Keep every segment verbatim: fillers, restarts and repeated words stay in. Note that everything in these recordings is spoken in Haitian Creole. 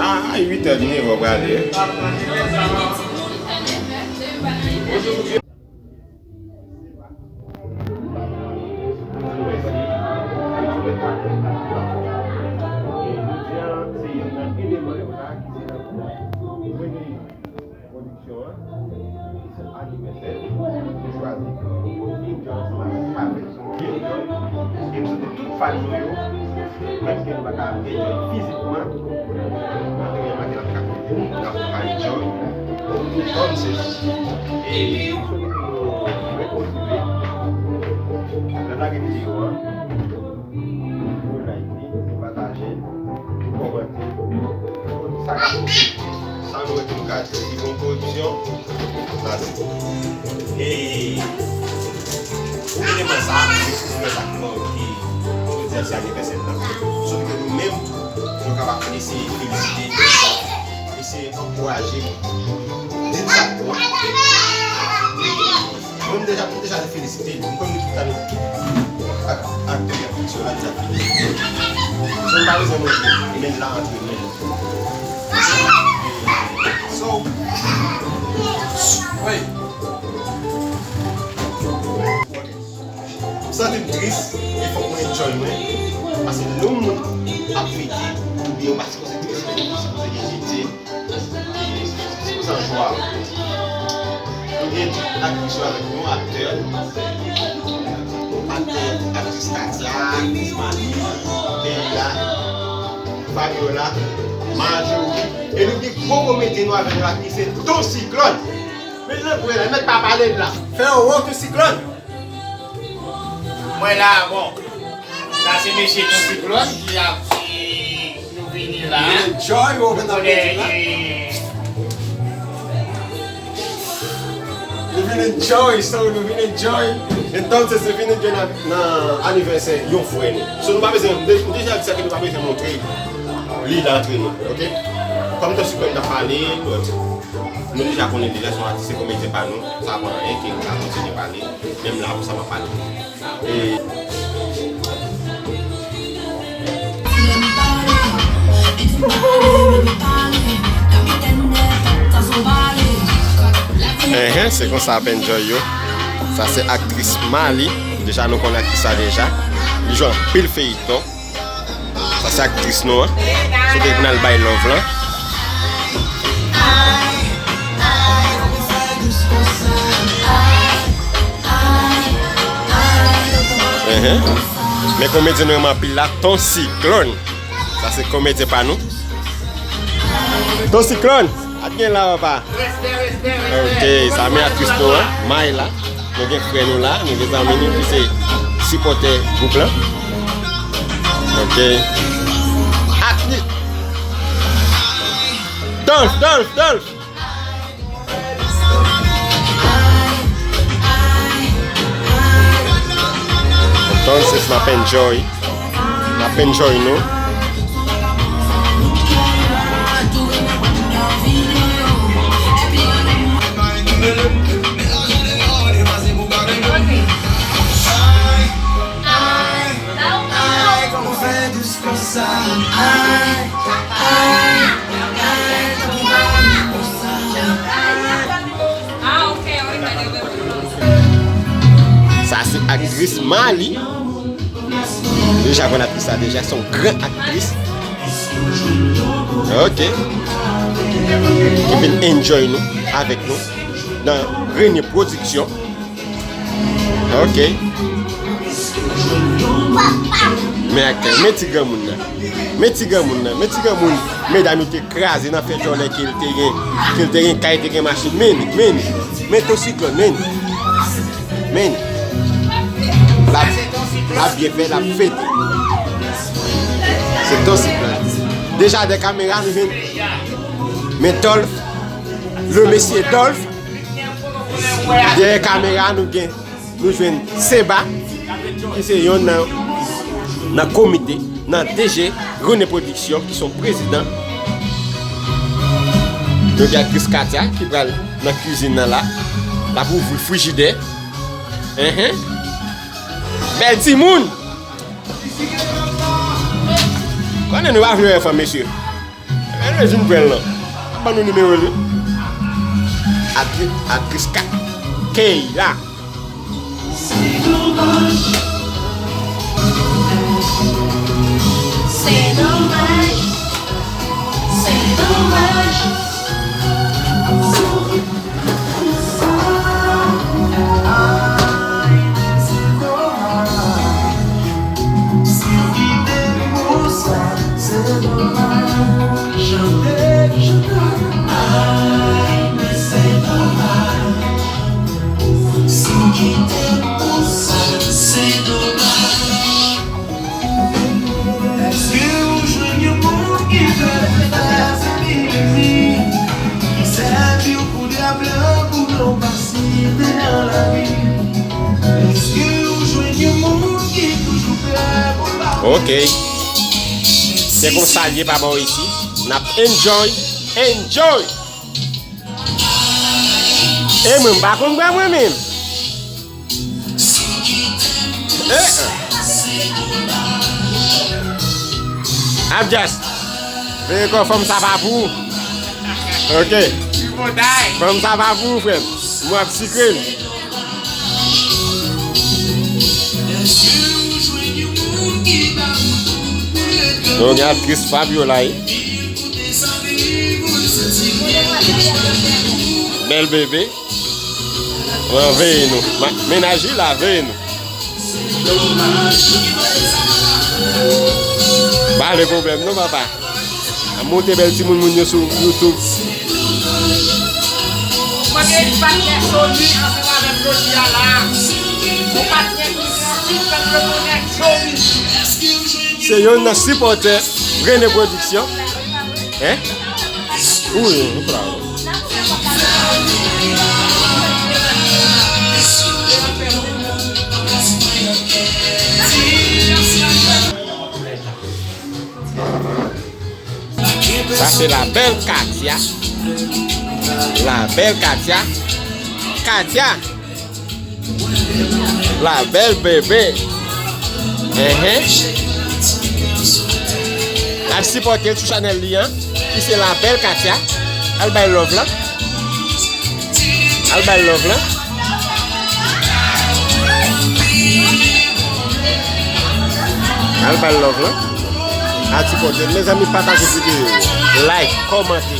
A uit è dmi, w ap prale. Pwodiksyon an, ki se anivèsè, nou chwazi pou nou vin ansanm avèk Patrick, nou vin enjoy. E nou swete tout fan nou yo, menm ke nou pa ka enjoy fizikman, nan demen maten n ap ka koute, n ap ka enjoy. Entonces, e nou swete pou nou repoze, nan lage videyo an. Pou like li, pou pataje l, pou kòmante, pou sa k ap soti. Sa nou wè ki nou ka di, li bon pwodiksyon, sa se. E eleman sa, se eleman sa ki manke, jodi a se anivèsè l la. Sòf ke nou menm tou, nou kapab eseye felisite, eseye ankouraje, di l sa k bon. Mwen, m deja, m deja felisite li. M konn nou tout, nou tout ak, aktè y ap fè sou la deja felisite. So, m pa bezwen montre, men l la antre men. So, wi. M santi m tris, e fòk mwen enjoy mwen. Paske lè yon moun ap fete, oubyen yon pati konsantre, se pou se gen jete. Sou san jwa. Nou gen tout aktris yo avèk nou, aktè, aktè, aktris Katia, aktris Marie, Delia, Fabiola, Marjorie. E nou gen gwo komedyen nou avèk nou la ki se Ton Siklòn. Men jan pou la, mèt pa pale la. Fè yon wòk Ton Siklòn. Mwen la, bon. Sa se mesye Ton Siklòn ki ap, e, nou vini la. Vin enjoy, ou konn ap vin la. Nou vin enjoy, so nou vin enjoy. Entonces, nou vin enjoy nan, nan anivèsè yon frè nou. So nou pa bezwen, nou de-, nou deja di sa ke nou pa bezwen montre li la antre nou, oke? Kòm Ton Siklòn t ap pale, but, nou deja konnen deja se yon atis, se komedyen pa nou. Sa pa anyen ke nou ka kontinye pale. Menm la, pou sa m ap pale. E Enhen, se konsa ap enjoy yo. Sa se aktris Mali. Deja nou konn aktris sa deja. Li jwe anpil feyiton. Sa se aktris nou an. Sou te pou n al bay love lan. Enhen. Men komedyen nou renmen anpil la, Ton Siklòn. Sa se komedyen pa nou. Ton Siklòn, at gen la papa. Respè, respè, respè. Ok, sa men aktris nou an, May la. Nou gen frè nou la, nou gen zanmi nou ki se sipòtè gwoup lan. Ok. Aktris. Dolph, Dolph, Dolph. Entonces, n ap enjoy. Ap enjoy nou. Sa se aktris Mali. Deja konn aktris la deja, se yon gran aktris. Ok. Ki vin enjoy nou, avèk nou nan Rene Production. Ok. Men aktè, men ti granmoun nan. Men ti granmoun nan, men ti granmoun medam yo te kraze nan fè djòlè ke l te gen, ke l te gen kay, te gen machin. Men, men, men Ton Siklòn, men. Men. L ap, l ap byen fè, l ap fete. Se Ton Siklòn. Deja dèyè kamera, nou jwenn men Dolph, le mesye Dolph. Dèyè kamera, nou gen, nou jwenn Seba, ki se yonn nan, nan komite, nan D G Rene Production, ki se yon prezidan. Nou gen aktris Katia, ki pral nan kizin nan la. L ap ouvri frijidè. Enhen. Bèl timoun! Konnen nou pa vle wè fanm, mesye. Ebyen, nou vin pran l lan. Ban nou nimewo l wi. Aktri-, aktris Ka-, Keyla. Se domaj. Se domaj. Se domaj. Èske ou jwenn yon moun ki vle fè zanmi li? Ki sèvi w pou dyab lan pou nou pase nan lavi? Èske ou jwenn yon moun ki toujou prè pou ba w? Ok. Se konsa l ye pa bò isi. N ap enjoy, enjoy! E mwen, m pa konn bwè mwen menm. Eh, eh. Abdyas, veye kò fanm sa pa pou ou. Ok. Fanm sa pa pou ou, frè m. Mwen ap sikre l. Nou gen aktris Fabiola, wi. Bèl bebe. Pran veye nou. Ma-, mennaj li la, veye nou. Pa vle pwoblèm non, papa. A monte bèl timoun moun yo sou YouTube. Mwen gen yon patnè Sony ansanm avè m jodi a la. Yon patnè ki gen anpil fè m rekonèt Sony. Se youn nan sipòtè Rene Production. Hein? Wi, nou pral. Sa se la belle Katia. La belle Katia. Katia. La belle bébé. Enhen. Al sipòte l sou chanèl li an, ki se la belle Katia. Al bay love la. Al bay love la. Al bay love la. Al sipòte l. Mezanmi, pataje videyo yo. Like, kòmante.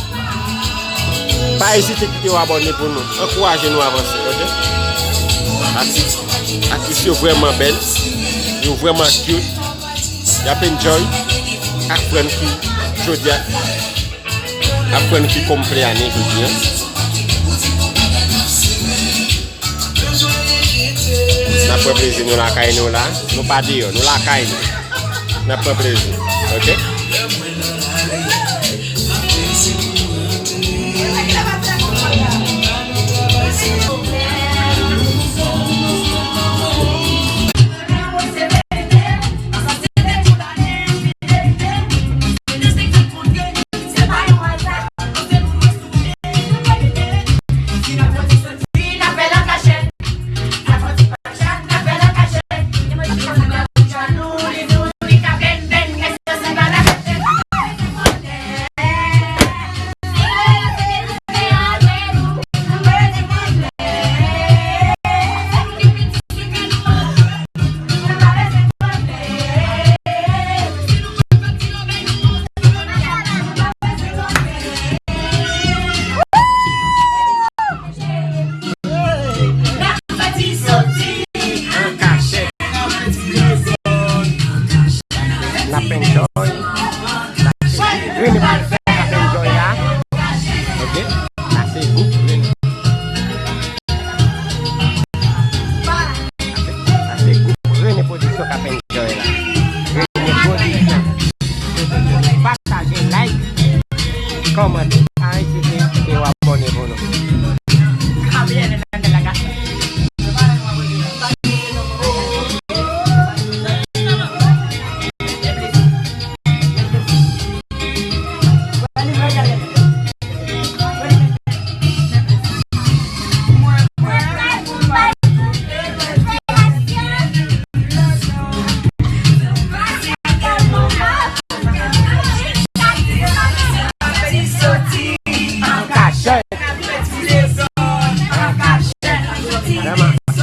Pa ezite kite yon abòne pou nou. Ankouraje nou avanse, ok? Atis, atis yo vrèman bèl. Yo vrèman cute. Y ap enjoy ak frè n ki jodi a. Ak frè n ki konplè ane jodi a. N ap pran plezi nou lakay nou la. Nou pa deyò, nou lakay nou. N ap pran plezi. Ok?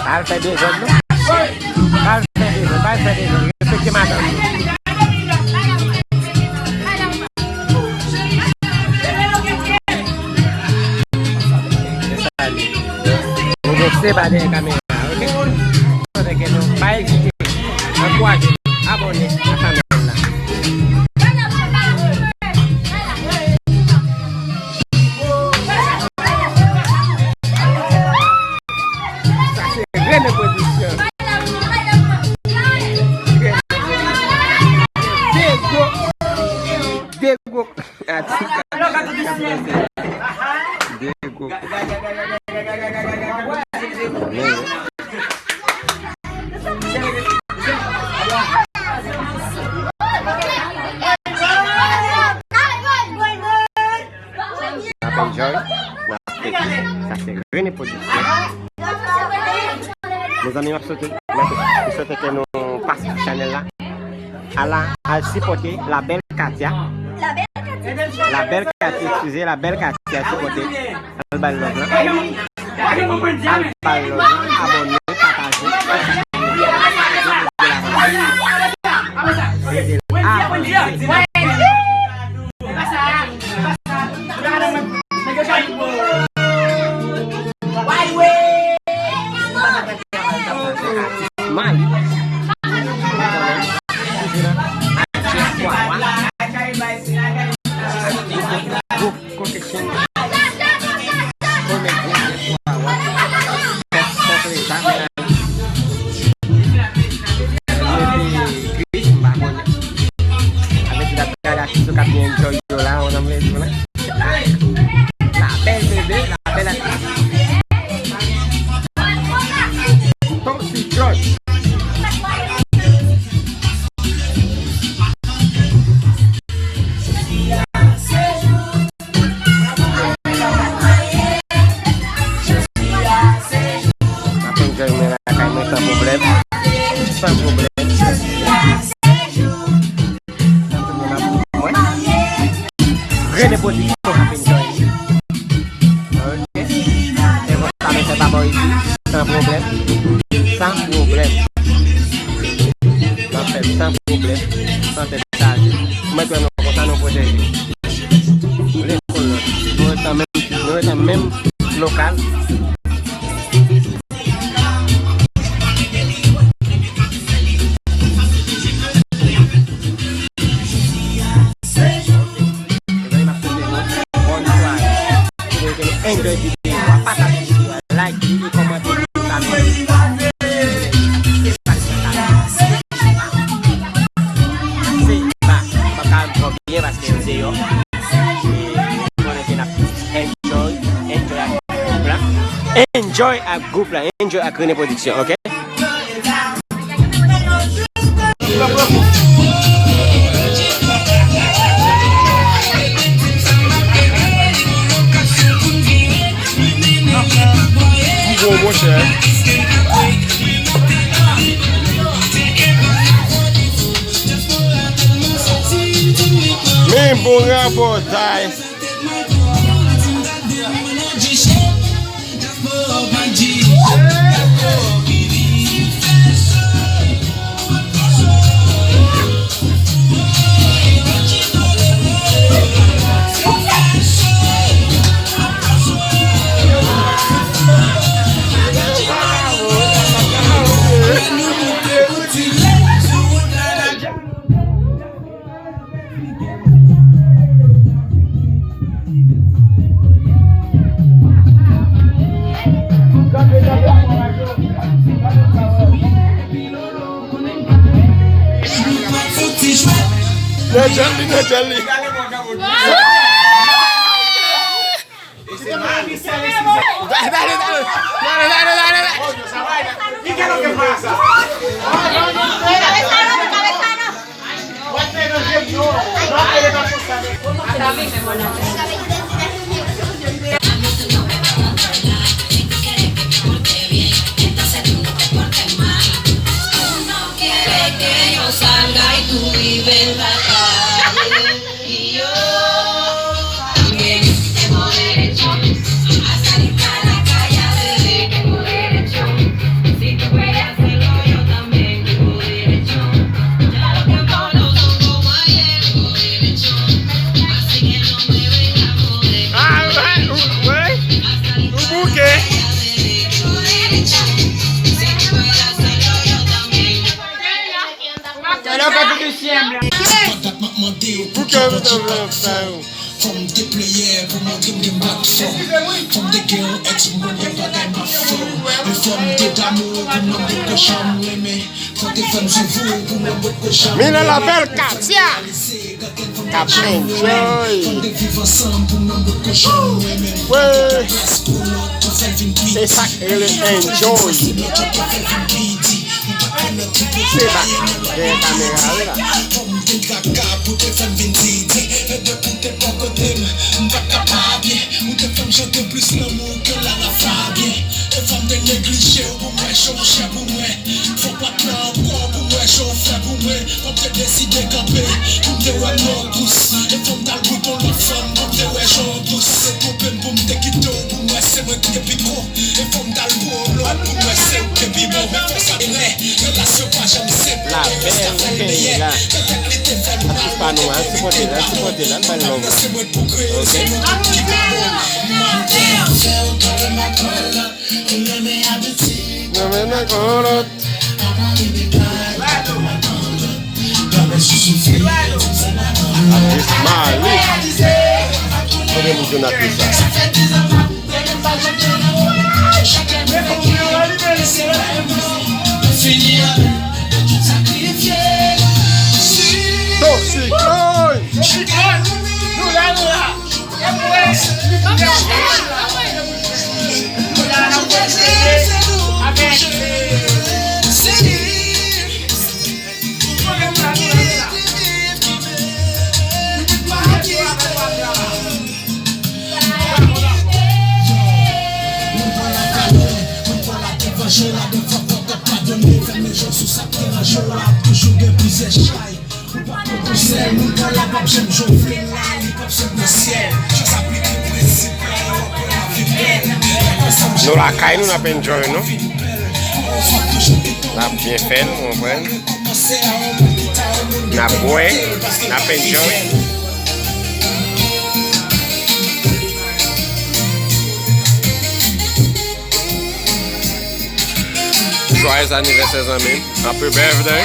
Al fè dezòd, non. Al fè dezòd, al fè dezòd. Respekte madanm nou. Se sa li. Nou gen Seba dèyè kamera, oke? Pandan ke nou pa ezite, ankouraje, abòne a chanèl la. Sa se Rene Pwodiksyon. De gwo, de gwo. De gwo. N ap enjoy, n ap teke. Sa se Rene Pwodiksyon. Mezanmi, m ap swete, m ap swete ke nou pase sou chanèl la. Ala, al sipòte La Belle Katia. La Belle Katia, eskize, La Belle Katia, sipòte. Al ba l love la. Al ba l love la, abòne, pataje. Ede l avanse. Mali. Gwo kokechen. Kòm egzanp, fè, fè pleza, mete gris, m pa konnen. Avèk la gade atis yo k ap enjoy yo la, ou nan mezon la. La belle bébé, la belle actrice. Tonsi George. M ap enjoy mwen lakay mwen san pwoblèm. San pwoblèm. Mwen. Rene Pwodiksyon ap enjoy. Ok. E konsa nou fè pa bò isi, san pwoblèm. San pwoblèm. N ap fè l san pwoblèm, san tèt chaje. Ou mèt wè nou konsa, nou pwoteje. Lekòl nan. Nou ret nan menm, nou ret nan menm lokal. Enjoy videyo a, pataje videyo a, like li e kòmante videyo sa. Se pa, m pa ka twò byen paske m deyò. E konnen ke n ap enjoy, enjoy ak gwoup la. Enjoy ak gwoup la, enjoy ak Rene Pwodiksyon, ok? Gwo, monchè. Men bon rapòtay. Nèjèl li, nèjèl li. Dale, dale, dale, dale, dale, dale, dale. Fò m te pleyè pou montre m gen m pa t fò. Fò m te gen yon èks pou m konn yon bagay m pa fè. E fò m te damou pou m nan bout kochon m renmen. Fò te fè m swiv ou pou m nan bout kochon m renmen. Mila la belle Katia. K ap enjoy. Fò m te viv ansanm pou m nan bout kochon m renmen. Wè. Se sa k rele enjoy. Se sa. Dèyè kamera a wi la. Fò m te kaka pou te fè m vin titi. E depi w te bò kote m, m pa t ka pa byen. Ou te fè m chante plis lanmou ke Lara Fabian. E fò m te neglije w pou m wè jan w chè pou mwen. Fò w pa t la ankò pou m wè jan w fè pou mwen. Fò m te deside kanpe pou m te wè mò dous. E fò m t al goute yon lòt fanm pou m te wè jan w dous. Se twonpe m pou m te kite w pou m wè se mwen ki te pi gwo. E fò m t al gwo lòt pou m wè se ou k te pi bon. Men fò sa te lè, relasyon pa janm senp. Lapè, wi, peyi la. Atis pa nou an, sipòte l, sipòte l, ann ba l love la. Ok. Nan men nan kon lòt. Atis Malik. Kote moun jwenn atis sa? Toxic Boy! Nou lakay nou, n ap enjoy nou. N ap byen fè l, ou konprann? N ap bwè, n ap enjoy. Joyeux anniversaire, zanmi m. Happy birthday.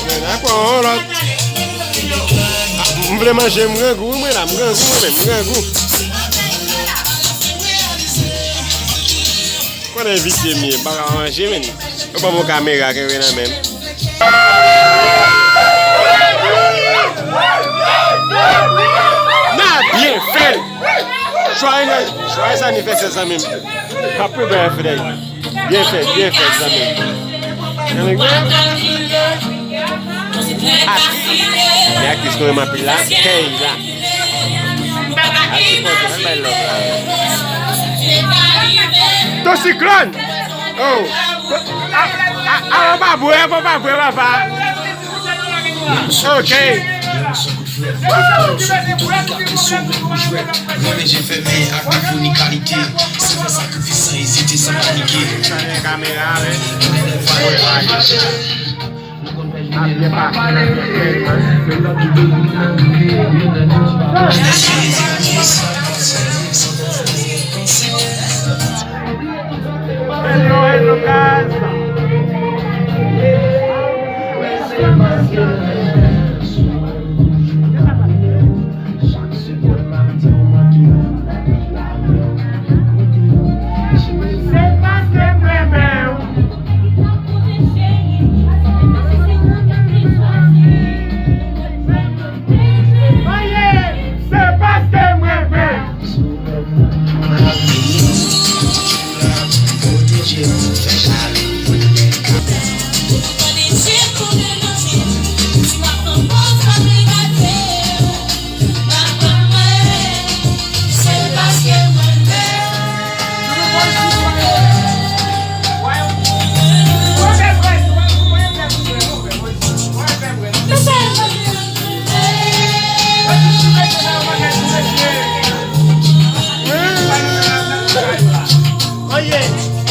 Mwen la pran yon lòt. M vle manje, m grangou, wi, mwen la, m grangou, mwen menm, m grangou. Konnen visye m ye, m pa ka manje, men. Yo ban m yon kamera, kenbe nan men m. N a byen fè l. Joyeux, joyeux anniversaire, zanmi m. Happy birthday. Byen fèt, byen fèt, zanmi m. Nan men gwen. Atis. Men atis nou renmen anpil la. Kèy la. Atis, bon, ann bay love la. Ton Siklòn. Oh. A, a, a, pa bwè, pa, pa bwè, papa. Ok. Yon son kout frè, yon son kout ki ka presyon, yon kout jwèt. Renmen je fèmen ak defo ni kalite. Soufè sakrifis san ezite, san panike. Tande kamera, wi. Ap byen pase nan fèt, wi. Hello, hello, guys. Se paske m renmen w. Oye, se paske m renmen w. Oye!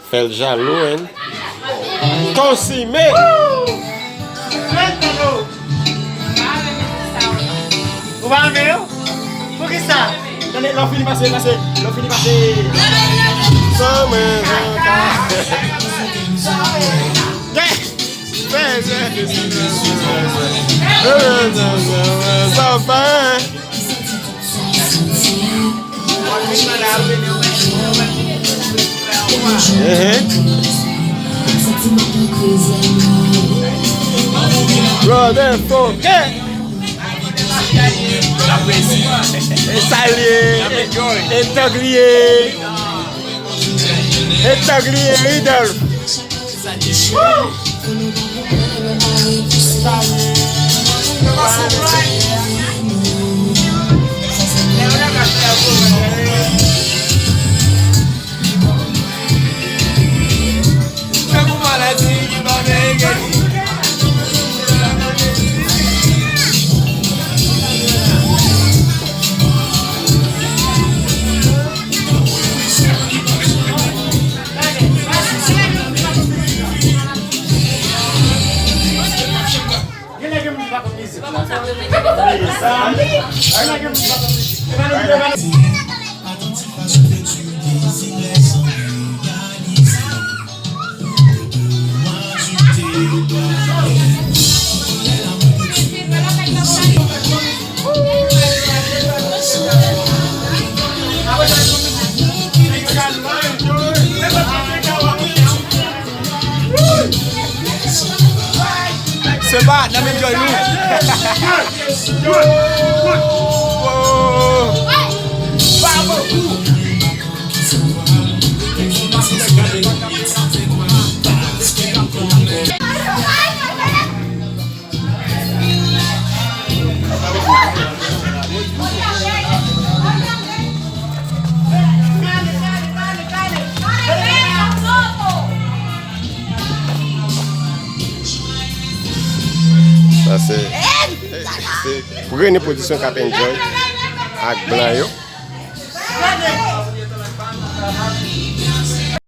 Fè l jalou, en. Konsime! Ou pa renmen yo? Poukisa? Tande, lè w fini pase, pase, lè w fini pase. Sa mwen, sa ka. Fè, fè, fè, fè. Sa fè. Brother, fò kè. E sa l ye. E tòg li ye. E tòg li ye, Ridolf. Se pa, n ap enjoy nou. Sa se, se Rene Production k ap enjoy ak blan yo.